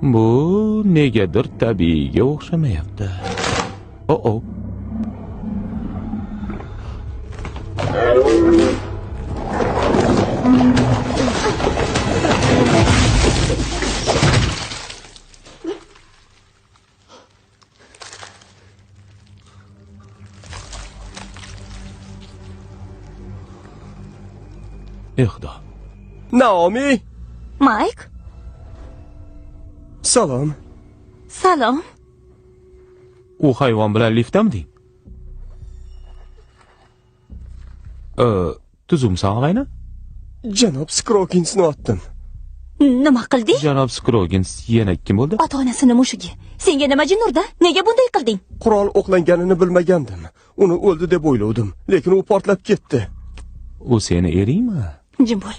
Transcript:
Bu negadir tabiiyga o'xshamayapti. O-o. Ey Xudo. Naomi! Mayk? Salom. Salom. U hayvon bilan liftdamiding? Tuzumsan og'ayni? Janob Skroginsni otdim. Nima qilding? Janob Skrogins yana kim bo'ldi? Ota-onasini mushugi. Senga nima jin urdi? Nega bunday qilding? Qurol o'qlanganini bilmagandim. Uni o'ldi deb o'ylovdim, lekin u portlab ketdi. U seni eringmi? Jim bo'l.